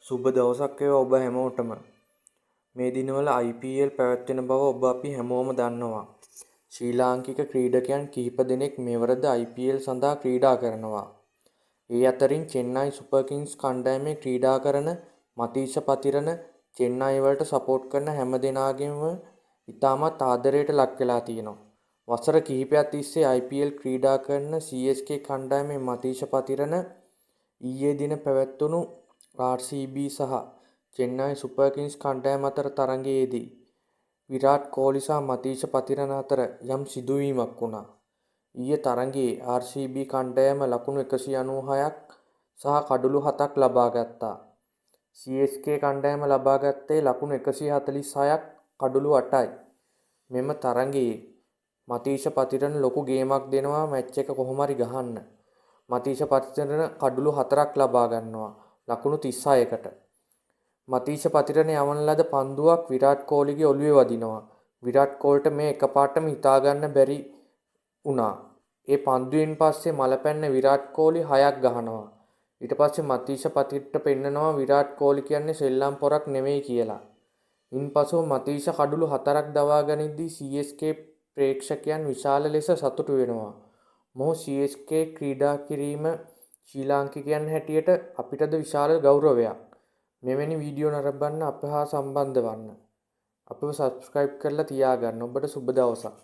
සුබ දවසක් වේවා ඔබ හැමෝටම. මේ දිනවල IPL පැවැත්වෙන බව ඔබ අපි හැමෝම දන්නවා. ශ්‍රී ලාංකික ක්‍රීඩකයන් කිහිප දෙනෙක් මෙවරද IPL සඳහා ක්‍රීඩා කරනවා. ඒ අතරින් චෙන්නයි සුපර් කිංස් කණ්ඩායමේ ක්‍රීඩා කරන මතීෂ පතිරණ චෙන්නයි වලට සපෝට් කරන හැම දෙනාගේම ඉතාමත් ආදරයට ලක් වෙලා තියෙනවා. වසර කිහිපයක් තිස්සේ IPL ක්‍රීඩා කරන CSK කණ්ඩායමේ මතීෂ පතිරණ ඊයේ දින පැවැත්වුණු RCB සහ චෙන්නයි සුපර් කිංස් කණ්ඩායම අතර තරගයේදී විරාට් කෝහ්ලි සහ මතීෂ පතිරණ අතර යම් සිදුවීමක් වුණා. ඊයේ තරගයේ RCB කණ්ඩායම ලකුණු 196ක් සහ කඩුලු 7ක් ලබා ගත්තා. CSK කණ්ඩායම ලබා ගත්තේ ලකුණු 146ක් කඩුලු 8යි. මෙම තරගයේ මතීෂ පතිරණ ලොකු ගේමක් දෙනවා මැච් එක කොහොම හරි ගහන්න. මතීෂ පතිරණ කඩුලු 4ක් ලබා ගන්නවා ලකුණු 36කට. මතීෂ පතිරණ යවන ලද පන්දුවක් විරාට් කෝහ්ලිගේ ඔළුවේ වදිනවා. විරාට් කෝහ්ලිට මේ එකපාරටම හිතා ගන්න බැරි වුණා. ඒ පන්දුවෙන් පස්සේ මල පැන්න විරාට් කෝහ්ලි 6ක් ගහනවා. ඊට පස්සේ මතීෂ පතිරට පෙන්නනවා විරාට් කෝහ්ලි කියන්නේ සෙල්ලම් පොරක් නෙමෙයි කියලා. ඉන්පසුව මතීෂ කඩුලු 4ක් දවා ගනිද්දී CSK ප්‍රේක්ෂකයන් විශාල ලෙස සතුටු වෙනවා. මොහු CSK ක්‍රීඩා කිරීම ශ්‍රී ලාංකිකයන් හැටියට අපිටද විශාල ගෞරවයක්. මෙවැනි වීඩියෝ නරඹන්න අප හා සම්බන්ධ වන්න. අපව සබ්ස්ක්‍රයිබ් කරලා තියාගන්න. ඔබට සුබ දවසක්.